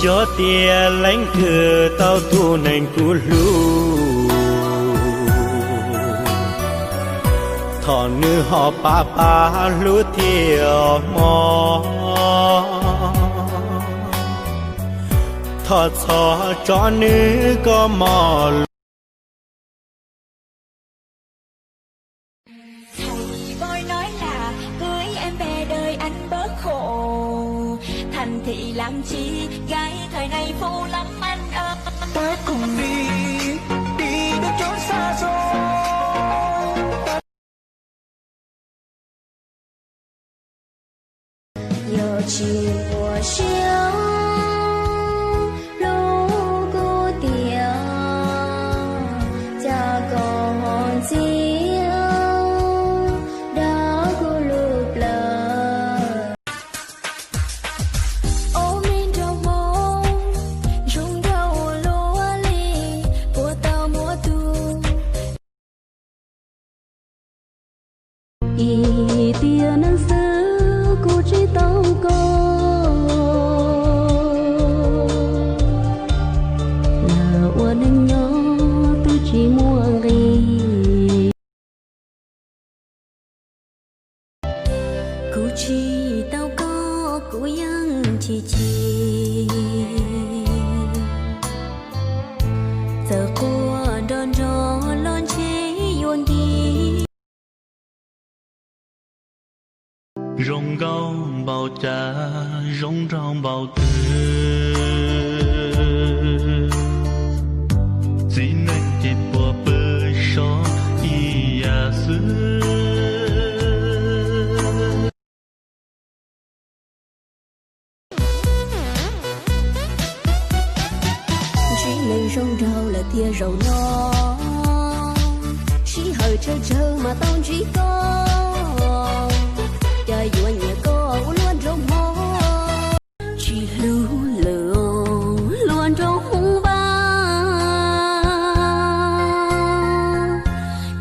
Xyov tias leej twg tau tus neeg kuv hlub, thov nws ho pab pab hlub thiab mog, thov txhob tso nws kov mov los. Thầy bói nói là cưới em về đời anh bớt khổ. Thành thị làm chi, gái thời nay phô lắm anh ơi. Ta cùng đi, đi đến chốn xa xôi. Yog tsis muaj siab hlub kuv tiag, cas koj ho ntxias dag kuv lub plawv. Ob me nraug hmoob zoo nraug ua luaj li, puas tau muab tus Ib tiam neeg xwb kuv tsis tau koj, lawv ua neej nyob twb tsis muaj nqis. Kuv tsis tau koj kuv yeej chim chim, txawm quaj nrov nrov los ntshe yuav nkim. Zoo nkauj npaum cas zoo nraug npaum twg, txiv neej ces puas pw sov ib yam xwb. Ntsib neeg zoo nraug lawm thiaj zaum no, sij hawm tsawg tsawg mas tau ntsib koj, cas yuav nyiam koj ua luag nraug hmoob. Tsis hlub lawm luag nraug hmoob npab,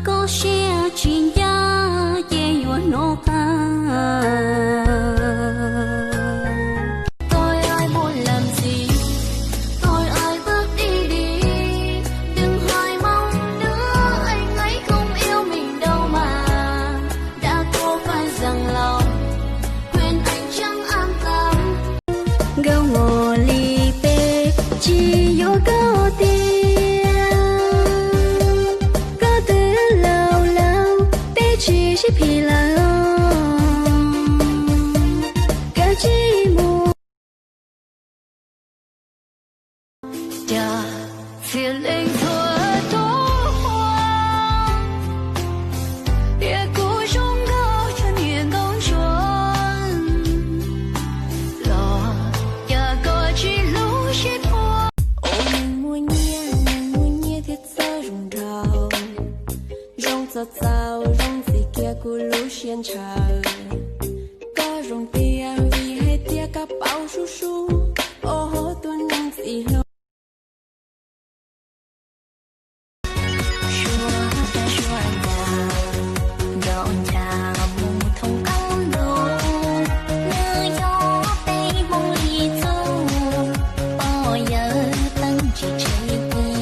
koj siab tsis ncaj ces yuav hnov qab. Tôi ơi buồn làm gì, tôi ơi bước đi đi, đừng hoài mong nữa, anh ấy không yêu mình đâu mà, đã có phải rằng lòng quên anh chẳng an tâm. Nkauj Mos li peb tsis yuav koj tiag, koj twb laus laus peb tsis sib phim lawm, kav tsij mus. Cas phiền anh thuở tố hoang, tias kuv zoo nkauj tshua niam nkauj ntsuag los, cas koj tsis hlub sib puag. Ua neeg muaj nyiaj, neeg muaj nyiaj thiaj txawj zoo nraug, zoo txaus txaus zoo ntxim kiag kuv lub siab ntshaw. Koj zoo tiag vim hais tias koj paub sub sub, oj tus neeg txim hlub. Suav dab suav ncav, nco ncav mus thoob qab ntuj, nws yog peb Hmoob li txuj, pog yawg teeb tsis tseg tiag.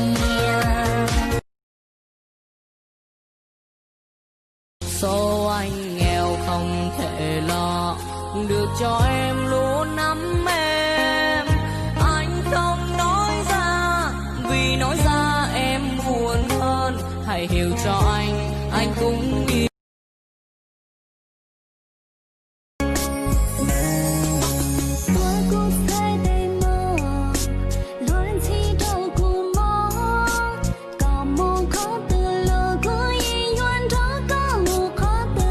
Số anh nghèo không thể lo được cho em lũ năm em. Anh không nói ra, vì nói ra em buồn hơn. Hãy hiểu cho anh, anh cũng yêu. Ua kuv txhais tes mog, luag ntxhi rau kuv mob, koj mus qhov twg los kuv yeej yuav nrog koj mus qhov twg.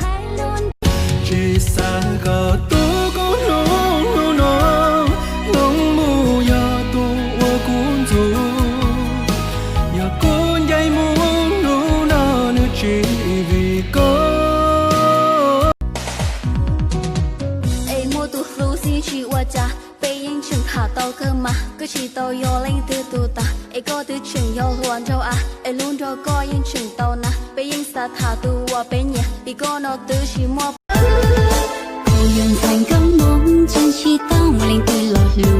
Hais lus tsis xav kom tu kuv hnub hnub no, hloov mus yog tus uas kuv ntxub. Yog kuv ncaim mus hnub no nws tsis vim koj. Es muaj tus hlub xwb tsis ua cas, peb yeej tseem tham tau kawg mas, koj tsis tau yog leej twg tus tag, es koj twb tseem yog hluas nraug av, es hlub nrog koj yeej tseem tau na, peb yeej xav tham tus uas peb nyiam, vim koj no twb tsis muaj. Kuv yog ntxhais nkauj Hmoob, tseem tsis tau muaj leej twg los hlub.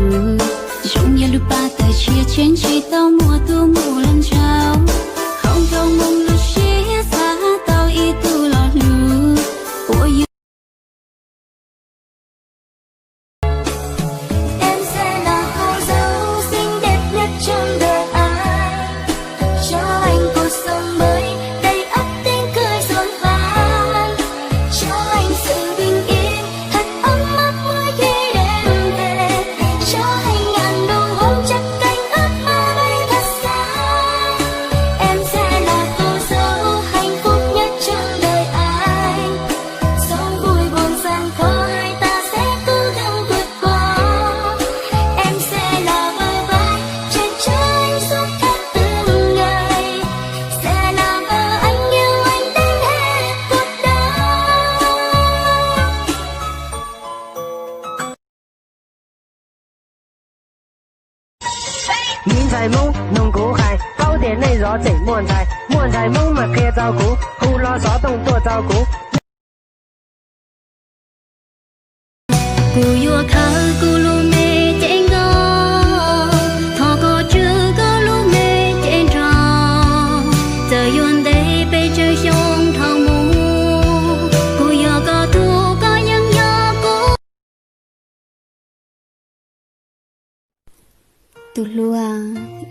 Mi ntxhais Hmoob noog kuv hais, paub tias nej zov tseem muaj ntxhais, muaj ntxhais Hmoob mas qhia tau kuv, hu lo xov tooj tuaj tau kuv. Kuv yuav khawb kuv lub me cev nkauj, thov koj tswj koj lub me cev nrog, txawm yuav ntev pes tsawg xyoo dhau mus, kuv yog koj tug koj yeej yog kuv. Tus hluas,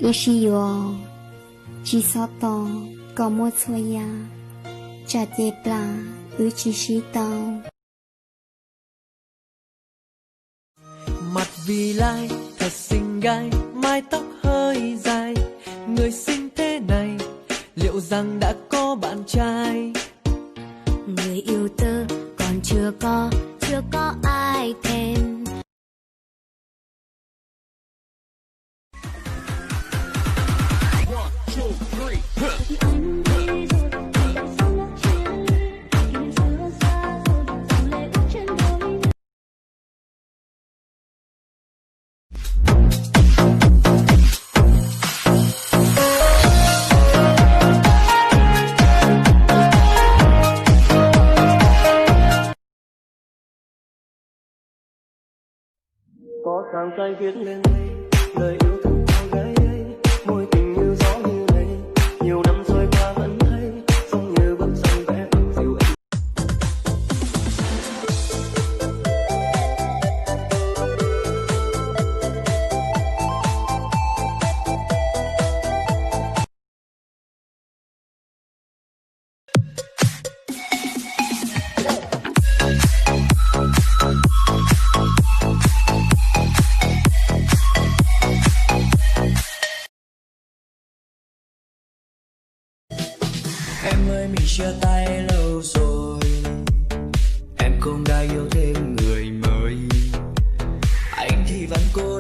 wb sib yuav, tsis txhob tos kom muaj txhua yam, tsam ces plam wb tsis sib tau. Mặt vì lai thật xinh gái, mái tóc hơi dài, người xinh thế này, liệu rằng đã có bạn trai? Người yêu tớ còn chưa có, chưa có ai thêm. Có tháng cay viết lên đây, lời yêu thương cô gái ấy, mối tình như gió như mây, nhiều năm trôi qua vẫn thấy, giống như bức tranh vẽ bằng dịu êm. Em ơi, mình chia tay lâu rồi, em không đã yêu thêm người mới. Anh thì vẫn cô